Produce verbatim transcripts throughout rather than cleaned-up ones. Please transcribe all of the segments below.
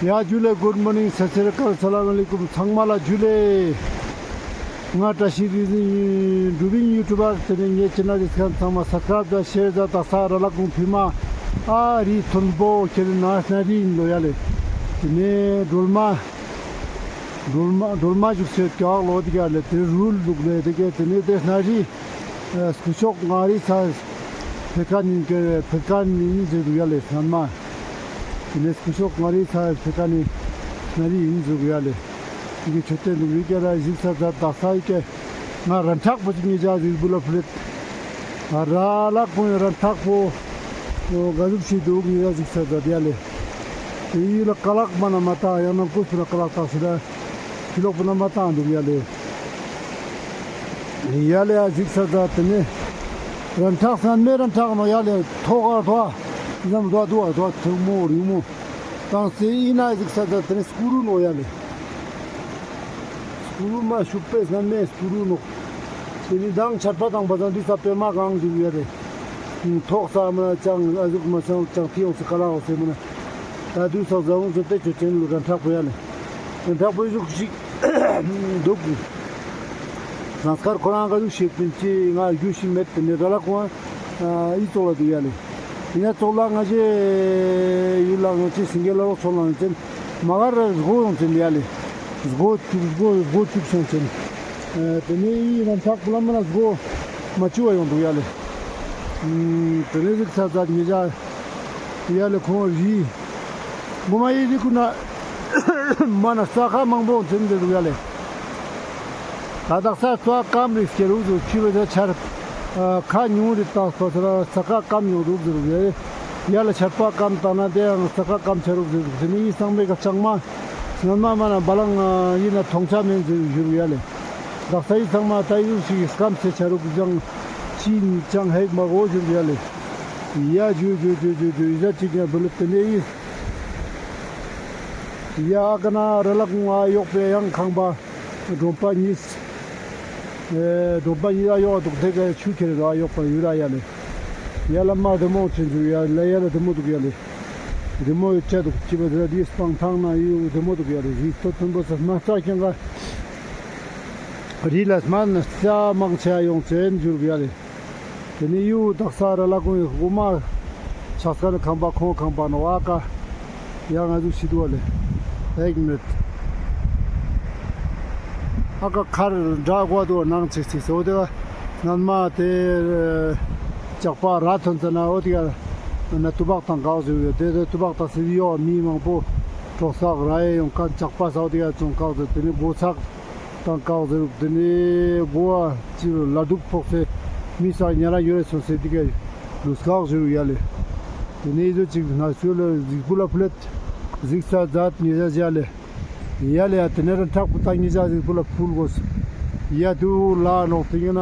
ཡ་ཇུ་ལེ། གུཌ་མོར་ནིང་། སད་སི་རི་ཨ་ཀལ། ས་ལམ་ཨ་ལེ་ཀུམ། ཚང་མ་ལ་ཇུ་ལེ། ང་བཀྲ་ཤིས་རིག་འཛིན་ཡིན། འབྲུག་པིན་ཡུ་ཊུབ་པར། དེ་ནས་ངའི་ཅེ་ནལ་ཡོད་མཁན་ཚང་མ་སབ་སི་ཀ་རབ་དང་ཤེར་དང་། དག་ས་ར་ལ་ཀུང་ཕི་མ་ཨ་རི་མཐོན་པོ་ཁྱེར་ན་སྣ་རི་ཡིན་ལོ་ཡ་ལེ། དེ་ནས་སྒྲོལ་མ་སྒྲོལ་མ་སྒྲོལ་མ་བཞུགས་སའི་ཀྱག་ལོ་དེ་ག་ལེ། དེ་རུལ་འདུག་ལེ། དེ་ག་དེ་ནས་དེ་སྣ་རི་སྐུ་ཤོག་མངའ་རིས་ས་ཕེབས་མཁན་ཡིན་ཀྱག་ཕེབས་མཁན་ཡིན་ཟེར་འདུག་ཡ་ལེ། སྔན་མ་དེ་ནས་སྐུ་ཤོག་མངའ་རིས་ས་ཕེབས་མཁན་ནི་སྣ་རི་ཡིན་ཟེར་འདུག་ཡ་ལེ། ཡི་གེ་ཆོས་སྟོན་འདུག་ཡི་གེ་ར་གཟིགས་ས་མཛད། དག་ས་ཡི་གེ་ང་ར་འཕྲག་པོ་ཅིག་ངེད་ཅག་གཟིགས་བུ་ལ་ཕུལ་ལེད། ར་ལ་ཀུང་ར་འཕྲག་པོ་ག་ཟུག་ཞིག་འདུག་ངེད་ཅག་གཟིགས་ས་མཛད་ཡ་ལེ། དེ་ཡི་ལ་ཀ་ལག་མ་ན་མ་བཏང་། ཡང་ན་ཀུས་པོ་ན་ཀ་ལག་བཏང་ཞིག་ལ་ཕི་ལོག་པོ་ན་མ་བཏང་འདུག་ཡ་ལེ། ཡ་ལེ་ཡ་གཟིགས་ས་མཛད། དེ་ནས་ར་འཕྲག་སྔན་མའི་ར་འཕྲག་ནོ་ཡ་ལེ། ཐོག་ག་ཐོག་ཡང་དུ་བ་དུ་བ་ཐུག་མོ་རིང་མོ་བཏང་སྟེ་ཡིན་ན་གཟིགས་ས་མཛད། དེ་ནས་སྐུ་རུ་ནོ་ཡ་ལེ། སྐུ་རུ་མ་ཤུག་པས་སྔན་མའི་སྐུ་རུ་ནོ། དེ་ནི་མདང་ཆར་པ་བཏང་པ་དང་འདི་ས་པད་མ་གང་འདུག་ཡ་རེད། ཐོག་ས་མ་ཅང་ཨ་ཟུག་མ་ཅང་ཅང་ཐི་ཡོང་སི་ཀ་ལ་འོ་སེ་མ་ན། ད་དུས་སང་ཟ་འོང་ཚོ་ཏེ་ཆོ་ཅན་ལུ་ར་འཕྲག་པོ་ཡ་ལེ། ར་འཕྲག་པོའི་ཟུག་ཞིག་འདུག་ཟངས་དཀར་ཁོ་རང་ག་ཟུག་ཞིག་པིན་ཅི་ང་རྒྱུས་ཤིག་མེད་དེ་ནི་ར་ལ་ཁོང་ཨི་ཙོག་ལ་འདུག་ཡ་ལེ། ཡིན་ན་ཙོག་ལ་ང་ཅེ་ཡུལ་ལ་ང་ཅེ་སིང་གེ་ལ་རོགས་ཚོ་ལ་ཅན་མ་ག་ར་སྒོ་ཡོང་ཅན་ཡ་ལེ། སྒོ་བཅུག་སྒོ་སྒོ་བཅུག་སོང་ཅན། དེ་ནས་ཡི་ར་འཕྲག་པོ་ལ་མ་ན་སྒོ་མ་བཅུག་པ་ཡོང་འདུག་ཡ་ལེ། དེ་ནས་གཟིགས་ས་མཛད་ངེད་ཅག་ཡ་ལེ། ཁོང་རི་ངོ་མ་ཡི་རི་ཀུན་ན་མ་ན་རྩྭ་ཁ་མང་པོ་འཛིན་འདུག་ཡ་ལེ། ད་དག་ས་རྩྭ་སྐམ་རིགས་སྐྱེ་རུག་ཟེར། ཆུ་བེ་ས་ཆར་ཁ་ཉུང་རིགས་དང་སོ་སོ་ར་རྩྭ་ཁ་སྐམ་ཡོང་རུག་ཟེར་རུག་ཡ་ལེ། ཡ་ལེ་ཆར་པ་སྐམ་བཏང་ན་དེ་ཡང་རྩྭ་ཁ་སྐམ་ཆ་རུག་ཟེར་རུག་དེ་ནས་ཡི་སང་མེ་ག་ལྕང་མ་སྔན་མ་མ་ན་བ་ལང་ཡིན་ན་མཐོང་ཆ་མེད་ཟེར་རུག་ཡ་ལེ། དག་ས་ཡི་ཚང་མ་ད་ཡུག་ཞིག་སྐམ་ཚེ་ཆ་རུག་ཅང་ཅི་ཅང་ཧེག་མ་གོ་ཟེར་རུག་ཡ་ལེ། ཡ་ཇུ་ཇུ་ཡི་ཟ་ཅིག་ཡ་བུ་ལེ། དེ་ནས་ཡི་ཡ་ཨ་ཀ་ན་ར་ལ་ཀུང་ཨ་ཡོག་པའི་ཡང་ཁང་པ་སྒྲོམ་པ་གཉིས། ཨེ་སྒྲོམ་པ་གཉིས་ཨ་ཡོག་འདུག་དེ་ག་ཆུ་ཁྱེར་རེ་ཨ་ཡོག་པ་ཡུ་ར་ཡ་ལེ། ཡ་ལ་མ་རི་མོ་ཆེན་ཆུ་ཡ་ལ་ཡ་ལ་རི་མོ་འདུག་ཡ་ལེ། རི་མོ་ཡོད་ཆ་འདུག་ཅི་བ་དེ་ར་དེ་སྤང་ཐང་ན་ཡུ་རི་མོ་འདུག་ཡ་ལེ། རི་སྟོད་མཐོན་པོ་ས་སྨན་རྩྭ་ཁྱང་ག་རི་ལ་སྨན་རྩྭ་མང་ཆེ་ཡོང་ཆེན་འཇུག་ཡ་ལེ། དེ་ནས་ཡུ་དག་ས་ར་ལ་ཀུང་ཡི་ཧུ་མ་ཆགས་ས་ནི་ཁང་པ་ཁོང་ཁང་པ་ནོ་ཨ་ཀ་ཡ་ང་ཟུག་ཤི་དུ་བ་ལེ། ཧེག་མེད་ཨ་ཀ་ཁར་འདྲ་གོ་དུ་ནང་ཚིག་ཚིག་སོ་དེ་ག་སྔན་མ་དེ་ཇག་པ་ར་ཐོན་ཙ་ན་འོ་དེ་ག་ན་ཏུ་བག་དང་གག་ཟེར་ཡོད། དེ་དེ་ཏུ་བག་དང་སི་ཡོ་མི་མང་པོ་གྲོགས་སག་ར་ཡེ་ཡོང་ཁན་ཇག་པ་ས་འོ་དེ་ག་ཙོང་གག་ཟེར། དེ་ནི་སྒོ་ཚག་དང་བཀག་ཟེར་རུག་དེ་ནས་སྒོ་བ་ཅི་རུ་ལ་དུག་ཕོག་སེ་མི་ས་ཉ་ར་ཡོད་རེ་སོང་སེ་དེ་ག་ལུས་བཀག་ཟེར་རུག་ཡ་ལེ། དེ་ནས་ཨི་ཟོ་ཅིག་ན་སུ་ལ་གཟིགས་པོ་ལ་ཕུལ་ལེད། གཟིགས་ས་མཛད་ཉེ་ས་ཡ་ལེ། ཡ་ལེ་ཡ་དེ་ནས་ར་འཕྲག་པོ་ཏང་ཉེ་ས་གཟིགས་པོ་ལ་ཕུལ་གོས། ཡ་དུ་ལ་ནོག་དེ་ཡིན་ན་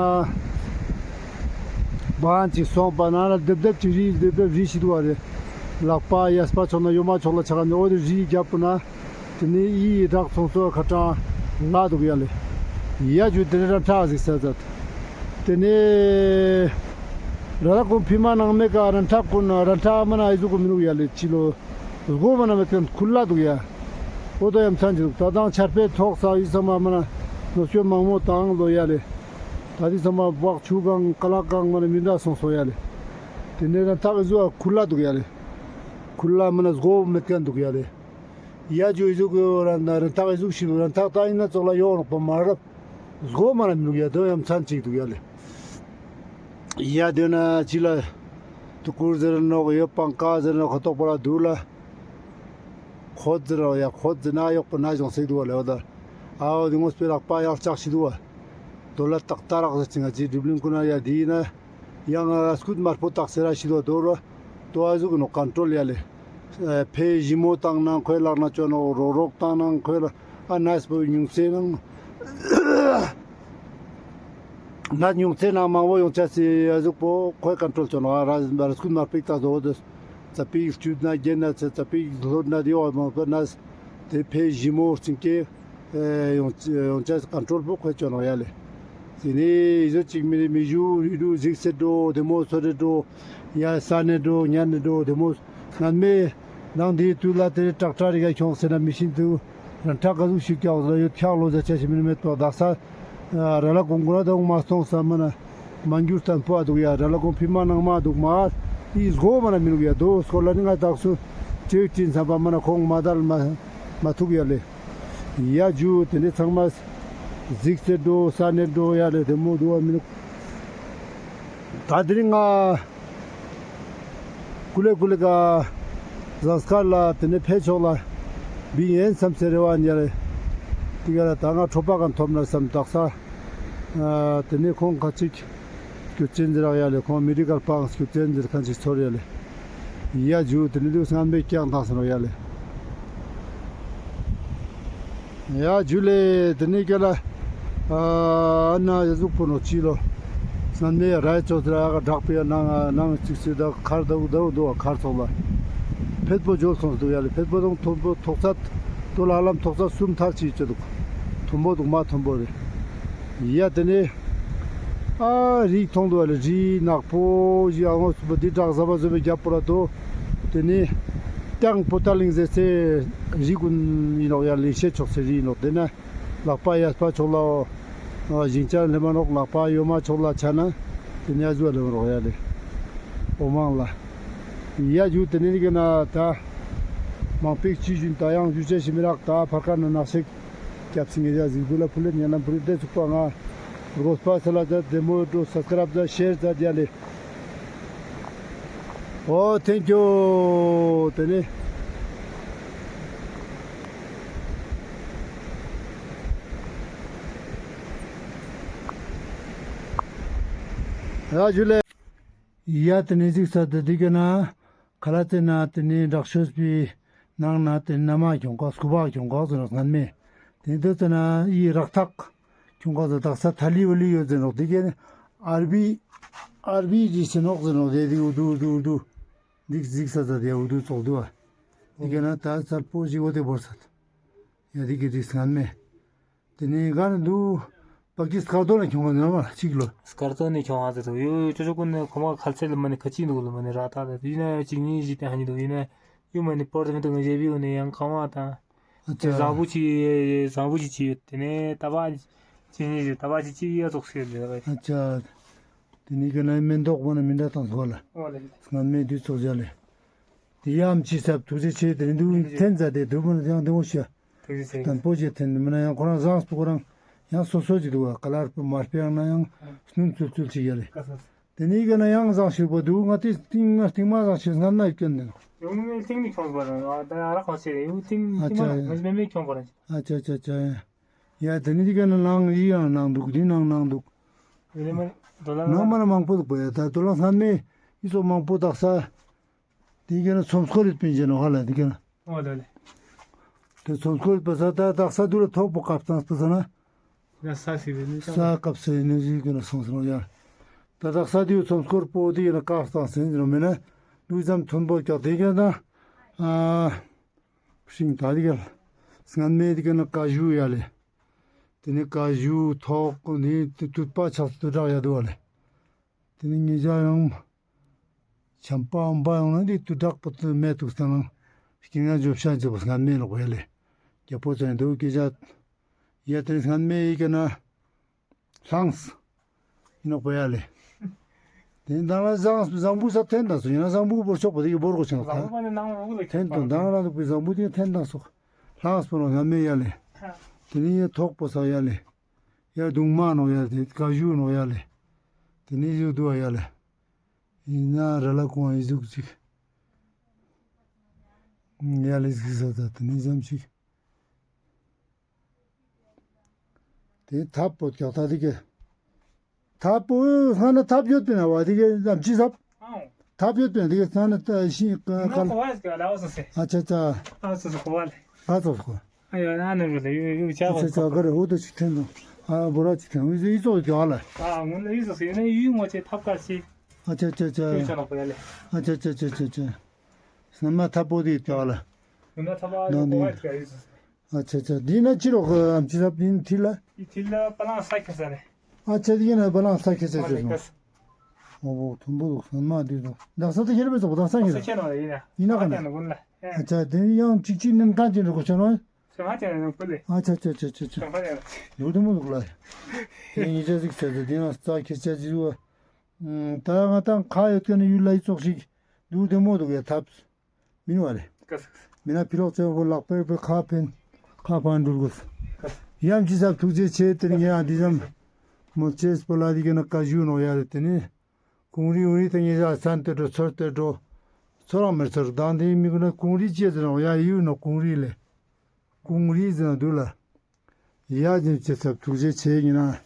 བང་ཅིག་སོང་པ་ན་ལ་རྡེབ་རྡེབ་ཅིག་རི་རྡེབ་རྡེབ་རི་ཤི་དུ་བ་རེ། ལག་པ་གཡས་པ་ཕྱོགས་ན་གཡོན་མ་ཕྱོགས་ལ་ཆ་ག་ནས་འོ་དེ་རི་རྒྱབ་པོ་ན། དེ་ནས་ཡི་བྲག་ཚོང་སོ་ཁ་གྲངས་ལ་འདུག་ཡ་ལེ། ཡ་ཇུ་དེ་ནས་ར་འཕྲག་གཟིགས་ས་མཛད། དེ་ནས་ར་ལ་ཀུང་ཕི་མ་ནང་མེད་ཀ་ར་འཕྲག་ཀུན་ར་འཕྲག་མ་ན་ཨི་ཟུག་གུ་མི་འདུག་ཡ་ལེ། ཅི་ལོ་སྒོ་མ་ན་མེད་ཀ་ཁུ་ལ་འདུག་ཡ། འོ་དོ་ཡ་མཚན་ཅི་འདུག་ད་དང་ཆར་པས་ཐོག་ས་ཨི་ས་མ་མ་ན་ནོ་སྐྱོན་མང་མོ་བཏང་ལོ་ཡ་ལེ། ད་དེ་ས་མ་བག་ཆུ་གང་ཀ་ལག་གང་མ་ན་མི་འདྲ་སོང་སོ་ཡ་ལེ། དེ་ནས་ར་འཕྲག་ཨི་ཟུག་ཁུ་ལ་འདུག་ཡ་ལེ། ཁུ་ལ་མ་ན་སྒོ་མེད་ཀ་འདུག་ཡ་ལེ། ཡ་ཇུ་ཨི་ཟུག་གི་ར་ན་ར་འཕྲག་ཨི་ཟུག་ཤི་ར་འཕྲག་ད་ཡིན་ན་ཙོག་ལ་ཡོང་རོགས་པ་མ་རབ། སྒོ་མ་ན་མི་འདུག་ཡ་དོ་ཡ་མཚན་ཅིག་འདུག་ཡ་ལེ། ཡ་དེ་ན་ཅི་ལ་དུ་ཀུར་ཟེར་ནོག་ཡོད་པང་ཀ་ཟེར་ནོག་ཁ་ཐོག་པ་ལ་དུ་ལ་ཁོད་ཟེར་ནོག་ཡ་ཁོད་ཟེར་ན་ཡོག་པ་ན་ཅོང་སེག་འདུག་བ་ལེ། འོ་ད་ཨའོ་དེ་ངོ་སྤེ་རག་པ་ཡག་ལྕགས་ཤི་འདུག་བ། དོ་ལ་ཏག་ཏ་རག་ཟེར་ཅིང་ང་ཅི་སྒྲིབ་ལིང་ཀུན་ན་ཡ་དེ་ཡིན་ན། ཡང་ང་སྐུད་དམར་པོ་བཏགས་སེ་ར་ཤི་དོ་དོ་རོ། དོ་ཨ་ཟུག་ནོ་ཀོན་ཊྲོལ་ཡ་ལེ། ཨེ་ཕེ་ཞི་མོ་བཏང་ན་ཁོའི་ལག་ན་ཅོ་ནོ་རོ་རོག་བཏང་ན་ཁོའི་ལ་ཨ་ནས་པོ་ཉུང་ཚེ་ནང་ན་ཉུང་ཚེ་ནང་མང་བོ་ཡོང་ཆ་སི་ཨ་ཟུག་པོ་ཁོའི་ཀོན་ཊྲོལ་ཅོ་ནོ་ཨ་ར་ར་སྐུད་དམར་པིག་བཏགས་དོ་དོ། ཙ་པིག་བཅུད་ན་རྒྱན་ན་ཚེ་ཙ་པིག་ལྷོད་ན་དེ་བ་མང་པོ་ན་དེ་ཕེ་ཞི་མོ་རྩིང་ཀེ། ཡོང་ཡོང་ཆ་ཀོན་ཊྲོལ་པོ་ཁོས་ཅོ་ནོག་ཡ་ལེ། དེ་ནས་ཨི་ཟོ་ཅིག་མི་རེ་མི་ཞུ་རི་རུ་གཟིགས་སེ་འགྲོ་དེ་མོ་སོ་རེ་འགྲོ་ཡ་ས་ནས་འགྲོ་ཉ་ནས་འགྲོ་དེ་མོ་སྔན་མེ་ ནང་དེའི་དུས་ལ་དེ་ཊེག་ཊར་རིག་ག་ཁྱོངས་ཟེར་ན་མི་ཤིན་ཏུ་རང་ཊེག་ག་ཟུག་ཞིག་ཀྱག་ལ་ཡོད་ཁྱག་ལོ་ཟ་ཆ་ཞིག་མིན་མེད་པ་དག་ས་ར་ལ་གོང་གུ་ར་དང་མ་སྟོང་ས་མ་ན་མ་འགྱུར་བརྟན་པོ་ཨ་འདུག་ཡ། ར་ལ་གོང་ཕི་མ་ནང་མ་འདུག་མ་ཨི་སྒོ་མ་ན་མི་འདུག་ཡ། དོ་སྐོར་ལ་ནི་ང་དག་སུ་ཅེག་ཅིན་ས་པ་མ་ན་ཁོང་མ་དལ་མ་མ་ཐུག་ཡ་ལེ། ཡ་ཇུ་དེ་ནི་ཚང་མ་གཟིགས་ཏེ་འགྲོ་ས་ནས་འགྲོ་ཡ་ལེ། དེ་མོ་འདུག་བ་མི་འདུག་ད་དེ་རིང་ང་ཀུ་ལེ་ཀུ་ལེ་ག་ཟངས་དཀར་ལ་དེ་ནས་ཕེ་ཆོག་ལ་བིང་ཡན་བསམ་སེ་རེ་བ་ཡིན་ཡ་ལེ། དེ་ག་ལ་ད་ང་ཁྲོ་པ་ག་ཐོབ་ན་བསམ་དག་ས། ཨ་དེ་ནས་ཁོང་ཁ་ཅིག་སྐྱོད་ཅན་ཟེར་རག་ཡ་ལེ། ཁོང་མི་རི་ཀལ་པང་སྐྱོད་ཅན་ཟེར་ཁན་ཅིག་ཚོར་ཡ་ལེ། ཡ་ཇུ་དེ་ནས་དུས་སྔན་མའི་ཀྱང་དང་ཟེར་རག་ཡ་ལེ། ཡ་ཇུ་ལེ། དེ་ནས་ཀྱ་ལ་ཨ་ན་ཡ་ཟུག་པོ་ནོ་ཅི་ལོ། སྔན་མའི་ར་ཡ་ཅོ་ཟེར་ཨ་ག་བྲག་པའི་ནང་ནང་ཅིག་སི་ད་མཁར་ད་འུ་ད་འུ་འདུག་མཁར་ཚོགས་ལ། ཕེད་པོ་འབྱོར་སོང་འདུག་ཡ་ལེ། ཕེད་པོ་དང་མཐོན་པོ་ཐོག་ཚད་དོ་ལ་ལམ་ཐོག་ཚད་གསུམ་ཐར་ཅིག་ཅོ་འདུག་མཐོན་པོ་འདུག་མ་མཐོན་པོ་རེད། ཡ་དེ་ནས་ཨ་རི་མཐོང་འདུག་ཡ་ལེ། རི་ནག་པོ་ཞིག་ཨ་ངོ་སུ་པོ་འདི་བྲག་ཟ་བ་བཟོ་བའི་རྒྱབ་པོ་ལ་དོ། དེ་ནས་ཏང་པོ་ཏ་ལིང་ཟེར་སའི་རི་ཀུན་ཡིན་ནོག་ཡ་ལེ། ཤེས་ཆོག་སའི་རི་ཡིན་ནོག་དེ་ན་ལག་པ་གཡས་པ་ཕྱོགས་ལ་ཞིང་ཆ་ལེ་མ་ནོག་ལག་པ་གཡོན་མ་ཕྱོགས་ལ་ཆ་ན་དེ་ནས་ཨ་ཟུག་ལེ་མ་ནོག་ཡ་ལེ། འོ་མང་ལ། ཡ་ཇུ་དེ་ནས་ཀྱ་ན་ད་མང་པོ་ཅི་ཞུ་ད་ཡང་ཞུ་ཆ་ཞིག་མི་རག་ད་ཕར་ཁ་ན་ནག་ཤེག་སྐྱབས་སེང་གེ་ཡ་གཟིགས་འདུག་ལ་ཕུལ་ལེ་ཉན་ལམ་ཕུལ་ལེ་དེ་ཚུགས་པ་ང་རོགས་པ་སལ་ལ་ད་དེ་མོ་འགྲོ་སབ་སི་ཀ་རབ་ད་ཤེར་ད་ཡ་ལེ། ཨོ་ཐེང་ཀྱུ། དེ་ནས་ཡ་ཇུ་ལེ། ཡ་དེ་ནས་གཟིགས་ས་དེ་དེ་ཀྱ་ན་ཁ་ལ་ཙེ་ན་དེ་ནས་དྲག་ཤོས་པའི་ནང་ན་དེ་ནས་ན་མ་ཁྱོང་ཁ་སྐུ་པ་ཁྱོང་ཁ་ཟེར་ནོག་སྔན་མེ། དེ་ནས་དེ་ཙེ་ན་ཡི་རག་ཐག་ཁྱོང་ཁ་ཟེར་དག་ས་ཐ་ལི་བ་ལི་ཡོད་ཟེར་ནོག་དེ་ཀྱ་ན་ཨར་བི་ཨར་བི་རི་ཟེར་ནོག་ཟེར་ནོག་དེ་དེ་འུ་དུ་འུ་དུ་འུ་དུ་འདི་གཟིགས་ས་ས་དེ་འུ་དུ་ཙོག་དུ་བ། དེ་ཀྱ་ན་ད་ཚལ་པོ་ཞིག་འོ་དེ་བོར་ས། ཡ་དེ་ཀྱ་དེ་སྔན་མེ། དེ་ནས་ག་ན་འདུག་པ་ཀི་སྐར་ཐོག་ནས་ཁྱོང་བ་ནི་མ་གཅིག་ལོ། སྐར་ཐོག་ནས་ཁྱོང་བ་ཟེར་དུ་ཡོད་ཅོ་ཅོ་ཀུན་ནས་ཁོ་མ་ཁ་ཚེ་ལ་མ་ནི་ཁ་ཅིག་འདུག་ལ་མ་ནི་ར་ཐག་ལ་ཡིན་ན་ཡང་གཅིག་གཉིས་ཞིག་དེ་ཧ་ནི་འདུག་ཡིན་ན་ཡོད་མ་ནི་པོར་དེ་མི་འདུག་ང་རྗེ་བི་འོ་ནས་ཡང་ཁང་བ་དང་ཨ་ཅག་བཟང་པོ་ཅིག་བཟང་པོ་ཅིག་ཅིག་ཡོད། དེ་ནས་ཏ་བ་གཅིག་གཉིས་ཞིག་ཏ་བ་ཅིག་ཅིག་ཡ་ཙོག་ཤེས་ལ་ཨ་ཅག་དེ་ནས་ཀྱ་ན་མེ་ཏོག་པོ་ན་མི་འདྲ་དང་ཟོ་ལ་སྔན་མེ་དུས་ཚོགས་བཞག་ལེ། དེ་ཡ་ཨམ་ཆི་ཟབ་ཐུགས་རྗེ་ཆེ། དེ་རིང་འདུག་འཐེན་མཛད་དེ་འདུག་མ་ན་ཡང་དེ་འོ་ཤ། ཐུགས་རྗེ་ཆེ། དང་པོ་ཞེས་འཐེན་མ་ན་ཡང་ཁོ་རང་བཟང་སྤུ་ཁོ་རང་ཡང་སོ་སོ་ཅིག་འདུག་ག་ཀ་ལར་པོ་མར་པེ་ཡང་ན་ཡང་སྣུམ་ཚུལ་ཚུལ་ཅིག་ཡ་ལེ། དེ་ནས་ཀྱ་ན་ཡང་བཟང་ཤོས་པོ་འདུག་ང་དེ་སྟིང་ང་སྟིང་མ་བཟང་ཤོས་སྔ་ན་ཡོད་ཀྱང་འདུག་ཡོང་མེ་སྟིང་ནི་ཁྱོང་པ་རང་ཨ་ད་ཨ་ར་ཁོང་ཆེ་རེ་ཡོང་སྟིང་ཨ་སྟིང་མ་ཅག་ང་མེ་མེ་ཁྱོང་པ་རང་ཨ་ཅག་ཅག་ཅག་ཡ་དེ་ནས་ཀྱ་ན་ནང་ཡི་ཡང་ནང་འདུག་དེ་ནང་ནང་འདུག་ཡོད་ནི་མ་རེད་དོ་ལ་ནང་མ་ན་མང་པོ་འདུག་པ་ཡ་ད་དོ་ལ་སྔ་མེ་ཡི་ཚོ་མང་པོ་དག་ས། དེ་ཀྱ་ན་ཚོམ་སྐོར་རིད་པིན་ཅན་ནོ་ཧ་ལ་དེ་ཀྱ་ན། ཨོ་ལེ་ལེ། དེ་ཚོམ་སྐོར་རིད་པ་ས་ད་དག་ས་དུ་ལ་ཐོག་པོ་བཀབ་སྟངས་པོ་ས་ན། ཡ་ས་སི་བེ་ནི་ས་བཀབ་སེ་ནི་ཞིག་ཀྱ་ན་སོང་སོང་ཡ། ད་དག་ས་དེ་ཚོམ་སྐོར་པོ་དེ་ཀྱ་ན་བཀབ་སྟངས་སེ་ནི་མེད་ན་དུ་ཙམ་མཐོན་པོ་ཀྱག་དེ་ཀྱ་ན། ཨ་ཤིང་ད་དེ་ཀྱ་ན་སྔན་མེ་དེ་ཀྱ་ན་ཀ་ཞུ་ཡ་ལེ། དེ་ནི་ཀ་ཞུ་ཐོག་ནི་དུད་པ་ཆགས་སུ་དུད་དྲག་ཡ་དུ་བ་ལེ། དེ་ནི་ངེད་ཅག་ཡང་བྱམས་པ་འོམ་པ་ཡོང་ན་འདི་དུད་དྲག་པོ་ཏུ་མེ་ཏུག་སྟེ་ན་སྐྱིད་ང་འཇོབ་ཤ་འཇོབ་སྔ་མེ་ལོག་ཡ་ལེ། རྒྱལ་པོ་ཚོ་ཡིན་འདུག་སྐད་ཆ་ཡ་དེ་ནི་སྔ་མེ་ཡི་ཀྱ་ན་ལྷངས་ཡིན་ནོག་པ་ཡ་ལེ། དེ་ནི་དང་ལ་བཟང་བཟང་པོ་ས་འཐེན་དང་སོ་ཡིན་ན་བཟང་པོ་བོར་ཆོག་པ་དེ་གི་བོར་གོ་ཆེན་ལ་འཐེན་དང་དང་ལ་འདུག་པའི་བཟང་པོ་དེ་འཐེན་དང་སོ་ལྷངས་པོ་ནོག་སྔ་མེ་ཡ་ལེ། དེ་ནི་ཡ་ཐོག་པོ་ས་ཡ་ལེ། ཡ་གདུང་མ་ནོག་ཡ་ལེ། ཀ་ཞུ་ནོག་ཡ་ལེ། དེ་ནི་ཡུ་དུ་བ་ཡ་ལེ། ཡིན་ན་ར་ལ་ཀོང་ཡི་ཟུག་ཅིག་ཡ་ལེ་ཟིག་ས་ད་དེ་ནི་ཙམ་ཞིག་དེ་ཐབ་པོ་ཀྱག་ད་དེ་ཀྱ་ཐབ་པོ་སྔ་ན་ཐབ་ཡོད་པིན་ན་བ་དེ་ཀྱ་ཙམ་ཅི་ཟབ་ཨང་། ཐབ་ཡོད་པིན་ན་དེ་ཀྱ་སྔ་ན་ཤིང་ཀ་ཁ་ལ་ཨ་ཆ་ཆ་ཨ་ཙོ་ཁོ་བ་ལེ་ཨ་ཙོ་ཁོ། ཨ་ཡོ་ན་ནི་རུ་ལ་ཡུ་ཡུ་ཅག་ཨ་ཅག་ག་རེ་འུ་ཏོ་ཅིག་འཐེན་དང་། ཨ་བོ་ར་ཅིག་འཐེན་འུ་ཟེ་ཡི་ཙོགས་ཀྱག་ལ། ཨ་ངུ་ལ་ཡི་ཙོགས་ཡོད་ན་ཡུ་ངོ་ཅེ་ཐབ་ཀ་ཅི། ཨ་ཅག་ཅག་ཅག་ཡུ་ཅག་ནོག་པ་ཡ་ལེ། ཨ་ཅག་ཅག་ཅག་ཅག་ཅག་སྔ་མ་ཐབ་པོ་དེ་ཀྱག་ལ། ཡུ་ན་ཐབ་པ་ནང་ཡོ་ནི་ཨ་ཅག་ཅག་འདི་ན་ཅི་རོགས་ཨམ་ཅི་ཐབ་ཡིན་ཐི་ལ། ཡི་ཐི་ལ་པ་ལང་ས་ཁེ་ས་རེ། ཨ་ཅག་དེ་ཡིན་ན་པ་ལང་ས་ཁེ་ས་ཅི་རོགས། ཨོ་བོ་ཐུམ་པོ་སྔ་མ་དེ་རོགས་དག་ས་དེ་ཁེ་རེ་བེ་ཙོགས་དག་ས་ཁེ་རེ། ཡིན་ན་ག་ན། ཨ་ཅག་དེ་ནི་ཡང་གཅིག་གཅིག་ནན་ཏན་ཅན་རུ་གོ་ཆོ་ནོ། ཨ་ཅག་ཅག་ཅག་ཅག་ཅག་ལུག་དེ་མོ་ལུག་ལ། དེ་ཉི་ཅག་ཟིག་ཆ་ཟེར་དེ་ཡང་རྩ་ཁྱེར་ཆ་ཟིག་བ། ད་ང་ཏང་ཁ་ཡོད་ཀྱི་ནི་ཡུལ་ལ་ཡི་ཙོགས་ཤིག་ལུག་དེ་མོ་ལུག་ཡ་ཐབས་མིན་བ་རེད། མིན་ན་ཕི་ལོག་ཅེ་བོ་ལག་པའི་པའི་ཁ་ཕན་ཁ་ཕན་འགྲུལ་དགོས། ཡམ་ཅི་ཟབ་ཐུགས་རྗེ་ཆེ། དེ་ནི་ངས་ཡང་འདི་ཙམ་མོ་ཅེས་པོ་ལ་དེ་གི་ན་བཀའ་ཞུ་ནོ་ཡ་རེད། དེ་ནི་ཀུང་རི་ཀུང་རི་དེ་ངས་ཡ་སན་ཏེ་འགྲོ་ཚོར་ཏེ་འགྲོ་ཚོར་རང་མེད་ཚོར་དང་དེ་མི་གུ་ན་ཀུང་རི་ཅེས་ཟེར་ནོ་ཡ་ཡུལ་ནོ་ཀུང་རི་ལེ། ཀུང་རི་ཟེར་ན་འདུག་ལ། ཡ་ཅི་ཅེས་ཟབ་ཐུགས་རྗེ་ཆེ་ཡིན་ན།